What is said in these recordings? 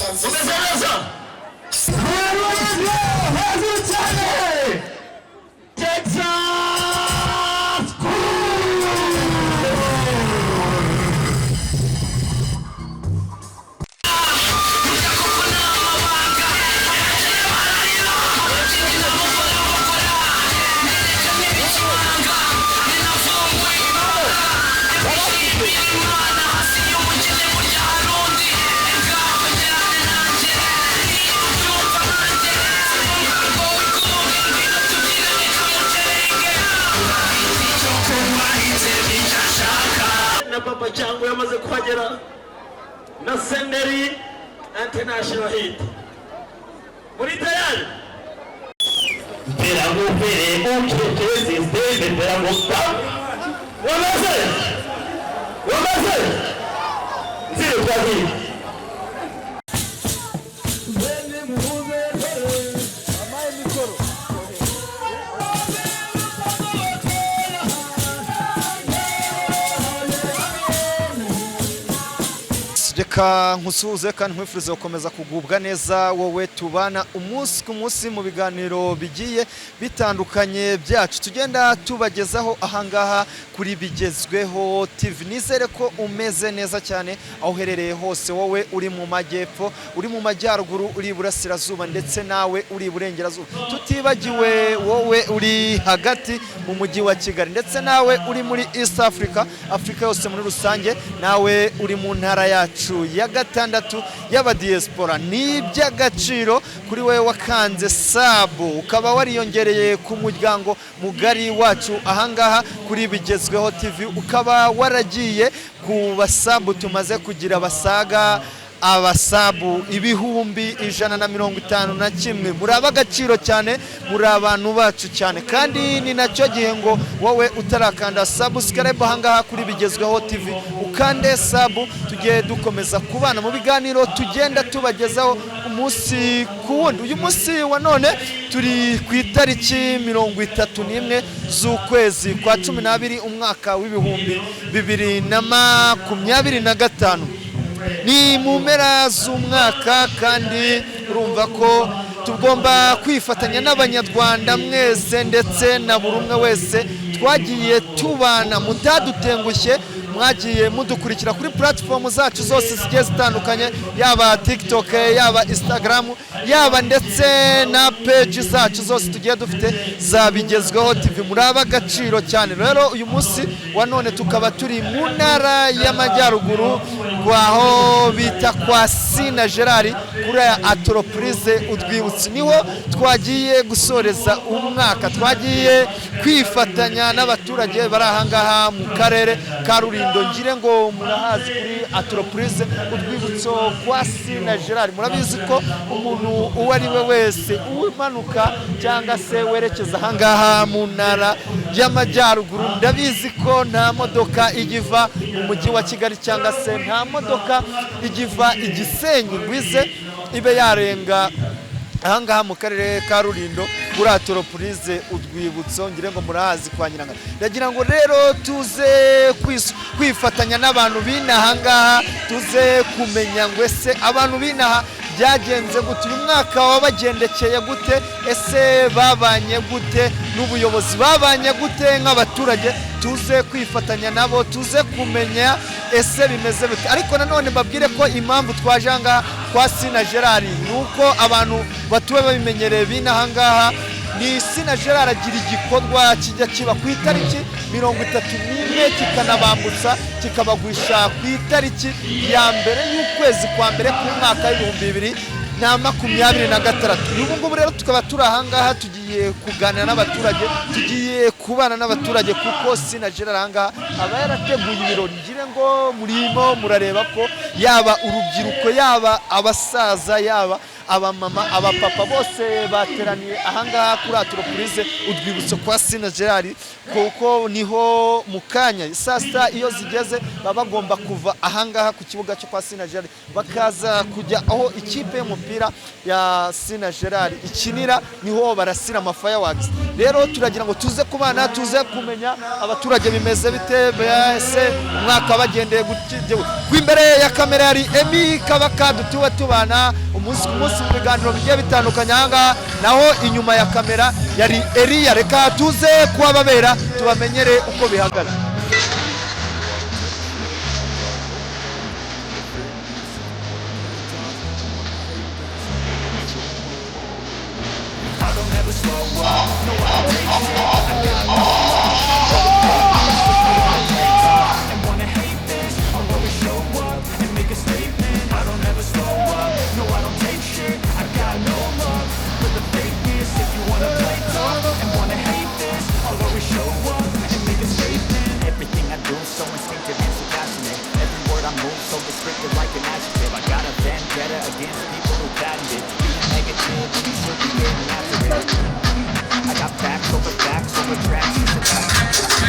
Umeze neza. Hejuru cyane, Texas School. Na Papa Cyangwe yamaze kuhagera na Senderi International Hit. Muri tayari? Mpera ngupere ucece system mpera ngupa. Wamaze? Wamaze? Nziro twagiye. Reka nkusuhuze kandi nkwifurize gukomeza kugubwa neza, wowe tubana umunsi ku munsi mu biganiro bigiye bitandukanye byacu tugenda tubagezaho ahangaha kuri Bigezweho TV. Nizere ko umeze neza cyane aho uherereye hose, wowe uri mu majyepfo, uri mu majyaruguru, uri iburasirazuba, ndetse nawe uri iburengerazuba, tutibagiwe wowe uri hagati mu mujyi wa Kigali, ndetse nawe uri muri East Africa, Afurika yose muri rusange, nawe uri mu ntara yacu ya gatandatu y'abadiaspora. Ni iby'agaciro kuri wowe wakanze sub, ukaba wariyongereye ku muryango mugari wacu ahangaha kuri Bigezweho TV, ukaba waragiye ku ba sub tumaze kugira basaga aba sub 151,000. Muri ab'agaciro cyane, muri abantu bacu cyane, kandi ni nacyo gihe ngo wowe utarakanda subscribe ahangaha kuri Bigezweho TV ukande sub, tugiye dukomeza kubana mu biganiro tugenda tubagezaho umunsi ku wundi. Uyu munsi wa none turi ku itariki 31 z'ukwezi kwa 12, umwaka wa 2025. Ni mu mpera z'umwaka, kandi urumva ko tugomba kwifatanya n'Abanyarwanda mwese ndetse na buri umwe wese twagiye tubana, mutadutengushye, mwagiye mudukurikira kuri platform zacu zose zigiye zitandukanye, yaba TikTok, yaba Instagram, yaba ndetse na page zacu zose tugiye dufite za Bigezweho TV. Muri ab'agaciro cyane. Rero uyu munsi wa none tukaba turi mu Ntara y'Amajyaruguru, kwaho bita kwa Sina Gerard, kuri aya Entreprise Urwibutso, niho twagiye gusoreza umwaka. Twagiye kwifatanya n'abaturage bari ahangaha mu karere ka Rulindo. Ngire ngo murahazi kuri Entreprise Urwibutso kwa Sina Gerard. Murabizi ko umuntu uwo ari we wese umanuka cyangwa se werekeza ahangaha mu Ntara y'Amajyaruguru, ndabizi ko nta modoka ijya iva mu mujyi wa Kigali cyangwa se nta modoka ijya iva i Gisenyi ngo ize ibe yarenga ahangaha mu karere ka Rulindo kuri Entreprise Urwibutso. Ngire ngo murahazi kwa Nyirangabo. Ndagira ngo rero tuze kwifatanya n'abantu b'inahangaha, tuze kumenya ngo ese abantu b'inaha byagenze gute, uyu mwaka wabagendekeye gute, ese babanye gute n'ubuyobozi, babanye gute nk'abaturage. Tuze kwifatanya nabo, tuze kumenya ese bimeze bite. Ariko nanone mbabwire ko impamvu twaje ahangaha kwa Sina Gerard ni uko abantu batuwe babimenyereye b'inahangaha, ni Sina Gerard agira igikorwa kijya kiba ku itariki 31, kikanabambutsa kikabagwisha ku itariki ya mbere y'ukwezi kwa mbere k'umwaka wa 2026. Ubu ngubu rero tukaba turi ahangaha, tugiye kuganira n'abaturage, tugiye kubana n'abaturage, kuko Sina Gerard ahangaha aba yarateguye ibirori. Ngire ngo murimo murareba ko yaba urubyiruko, yaba abasaza, yaba abamama, abapapa, bose bateraniye ahangaha kuri Entreprise Urwibutso kwa Sina Gerard, kuko niho mu kanya saa sita iyo zigeze baba bagomba kuva ahangaha ku kibuga cyo kwa Sina Gerard, bakaza kujya aho ikipe y'umupira ya Sina Gerard ikinira, niho barasira. ama fireworks. Rero turagira ngo tuze kubana, tuze kumenya abaturage bimeze bite, bese umwaka bagendeye imbere ya kamera yari Emi Kabaka, dutuwe tubana umunsi ku munsi mu biganiro bigiye bitandukanye aha, naho inyuma ya kamera yari Eliya. Reka tuze kuhababera tubamenyere uko bihagaze. Everything I do so instinctive and so passionate. Every word I move so descriptive like an adjective. I got a vendetta against people who patented being negative. You should be getting after it. I got facts over facts over tracks.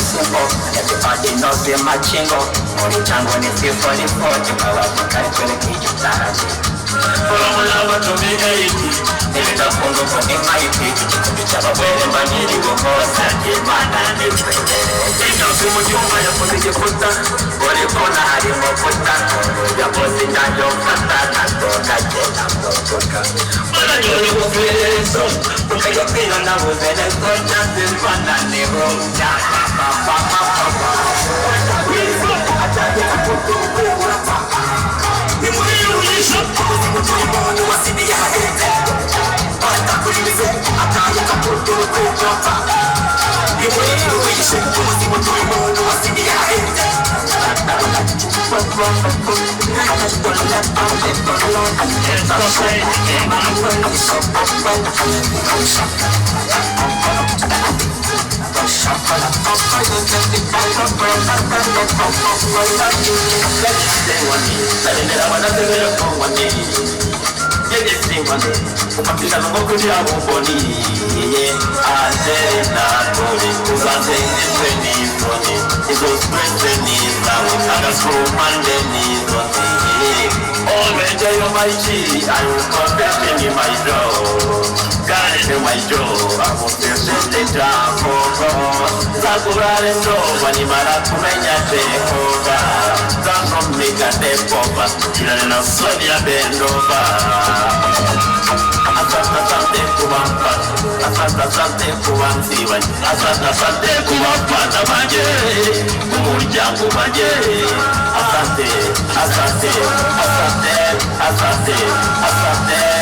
Everybody knows the machingo. Muri chango ni 344 chikawa Formula to be 80 Nilitafunga kwa ni maiti Kikundi cha mabwele maniri gomosa Imana ni kwende Ino simu juma ya kuzijikuta Ulipona harimo kuta Ya bosi njanjo fata Natoka jena mtoka Mana nyoni kufeso Ukaja pino na uzele koja Zimana ni rumja Pa pa pa pa pa Asante, asante, asante, asante, asante.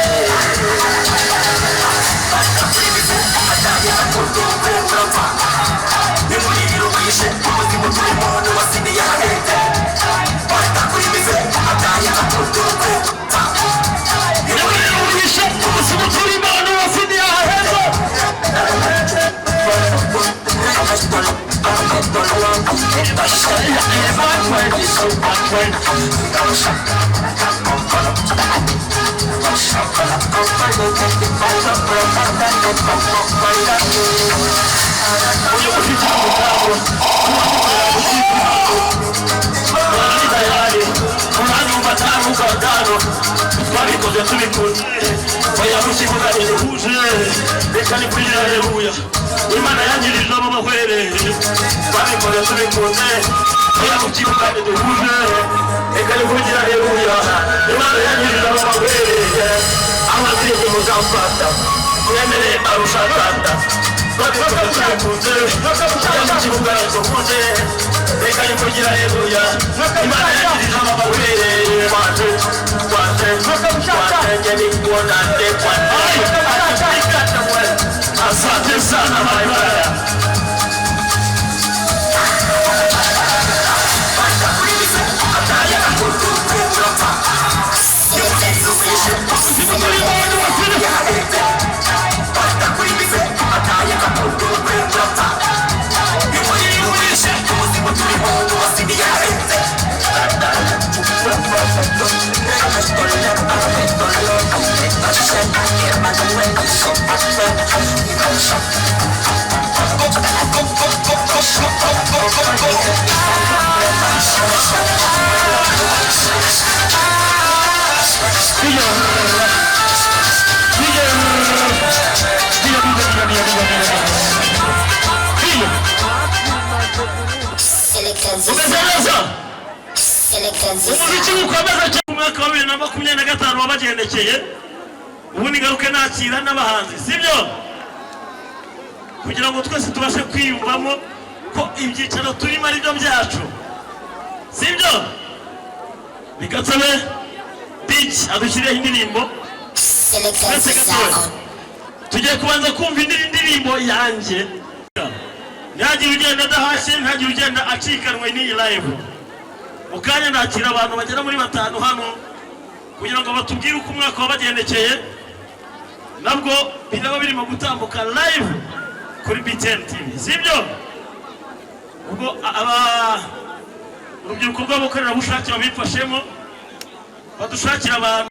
Imana yangirije amahwere twabikoze tubikunze oya mukibuga duhuje reka nivugira haleluya. Imana yangirije amahwere amazirike muzamfata Uyemereye marusha tata. Twabikora tubikunze. Ujya mu kibuga nitukunze. Reka nikugira haleluya. Imana yagirije amaboko. Kwate, kwate, kwate, ngeni kuona nde kwate. Asante sana my brother. Umeze neza. Umuziki ukomeza cyane. Umwaka wa 2025 wabagendekeye. Ubundi ngaruke nakira n'abahanzi, sibyo? Kugira ngo twese tubashe kwiyumvamo ko ibyicaro turimo ari byo byacu, sibyo? Bigatsabe beach adushyireho indirimbo. Twese gatoya tugiye kubanza kumva indi ndirimbo yanjye. Ntihagire ugenda adahashye, ntihagire ugenda acikanwe n'iyi live. Mu kanya nakira abantu bagera muri batanu hano kugira ngo batubwire uko umwaka wabagendekeye. Nabwo biraba birimo gutambuka live kuri BTN TV, sibyo? Ubwo aba urubyiruko rw'abakorerabushake babifashemo badushakira abantu.